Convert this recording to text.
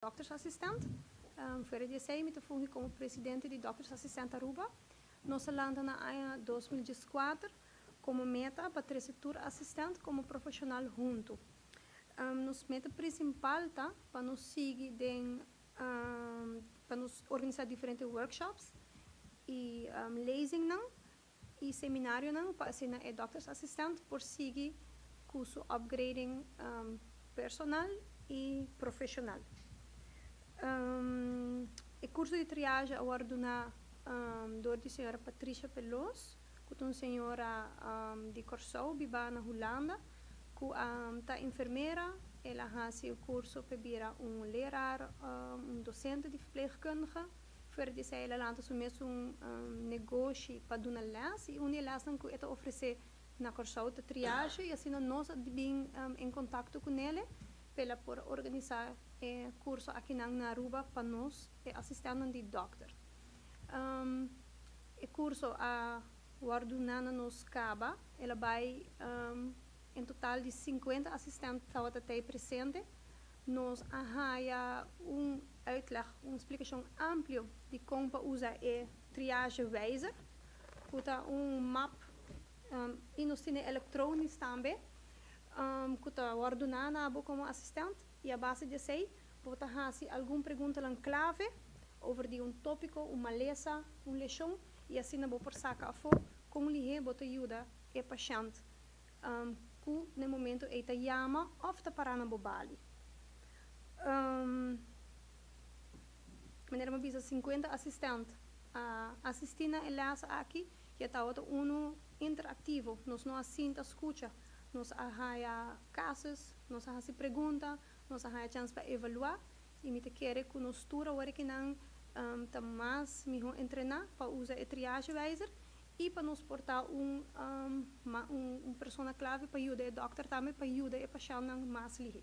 Doktersassistent. Fuera di esey mi ta fungi como presidente di Doktersassistent Aruba. Nos a lanta na aña 2014 como meta pa trece tur assistent como profesional hunto. Nos meta principal ta pa nos sigui den pa nos organisa diferente workshops y lezingnan y seminarionan pa asina e doktersassistent por sigui cu su upgrading personal y profesional. E curso di triage a wordo duna door di señora Patricia Pelos, cu ta un señora di Corsou, biba na Hulanda, cu ta enfermera. El a haci e curso pa bira un leraar, un docente di verpleegkundige. Fuera di esey el a lanta su mes un negoshi pa duna les y un di e lesnan cu e ta ofrece na Corsou ta triage y asina nos a bin en contacto cu nele pa el a por organisa e curso akinan na Aruba pa nos e asistentnan di dokter. E curso a wordo duna na nos caba, el a bay en total di 50 asistent tabata tey presente. Nos a haya un uitleg, un splicacion amplio di con pa usa e triage wijzer, cu ta un map y nos tin electronisch tambe, cu ta wordo duna na abo como asistent y a base di esey bo ta haci algun preguntanan clave over di un topico, un malesa, un lesion y asina bo por saca afo con lihe bo ta yuda e pashent cu na momento ey ta yama of ta para na bo bali. Manera mi a bisa, 50 asistent a asisti na e les aki y tabata uno interactivo. Nos no a sinta scucha, nos a haya casus, nos a haci pregunta, nos a haya chance pa evalua y mi ta kere cu nos tur awor akinan ta mas miho entrena pa usa e triage wijzer y pa nos por ta un persona clave pa yuda e dokter tambe pa yuda e pashentnan mas lihe.